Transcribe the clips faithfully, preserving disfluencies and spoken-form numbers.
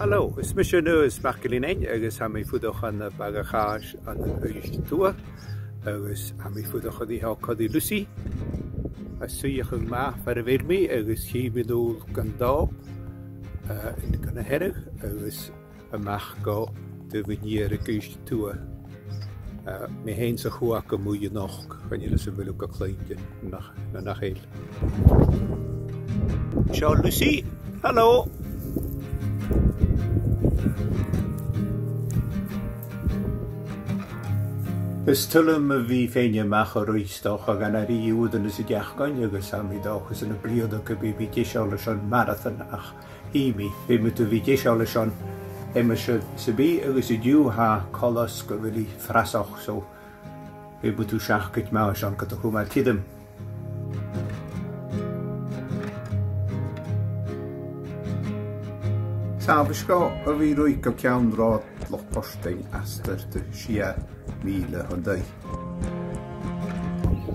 Halò, is mise Aonghas MacIlleDhuinn agus tha mi a' fuireach ann am Baga Chàis ann an Uibhist a Tuath, agus tha mi a' fuireach an-diugh còmhla ri Lucy, a' suidheachadh math far a bheil mi, agus chì mi a-null gun dòb, eh, gun a' Hearadh, agus a-mach gu taobh an iar aig Uibhist a Tuath. Eh, mi fhèin 's a' chuach a-muigh a-nochd, chan eil fhios am bu mhath leam a bhith a' cluinntinn no nach, no nach eil. Seo Lucy. Halò. Is toil leam a bhith faighinn a-mach a-rithist, 's dòcha, gun a' ruith uaireannan san t-seachdain, agus tha mi an dòchas ann am bliadhna gum bi mi deiseil airson marathon, ach chì mi, feumaidh tu bhith deiseil airson aimsir sam bith, agus an-diugh tha coltas gu bheil i frasach, so feumaidh tu seacaid math airson ged a chumail tioram. 'S àbhaist dhomh a bhith a' ruith gu ceann Rathad Loch Portaing astar de shia mìle an taigh.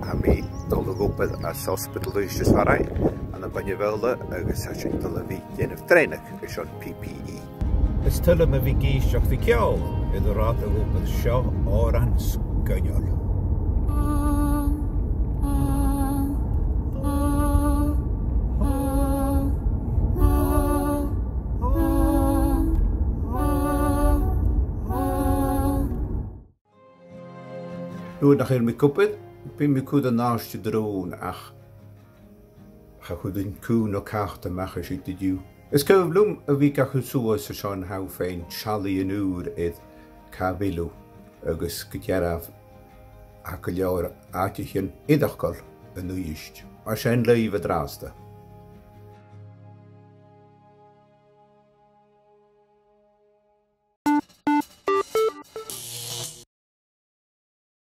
Tha mi a' dol a dh'obair anns an Ospadal Uibhist is Barraigh ann am Beinn na Faoghla agus tha sinn a' dol a bhith a' dèanamh trèanadh airson P P E. Is toil leam a bhith ag èisteachd ri ceòl air an rathad a dh'obair seo òran sgoinneil. Nuair nach eil mi ag obair, bidh mi a' cur an àirde drone ach cha chuir an cù no cat a-mach an siud an-diugh. Is cuimhne leam a bhith ga chur suas airson tha thu fhèin seallaidhean ùr air càit a bheil thu agus gu dearbh tha gu leòr àiteachan iongantach ann an Uibhist. Mar sin leibh an-dràsta.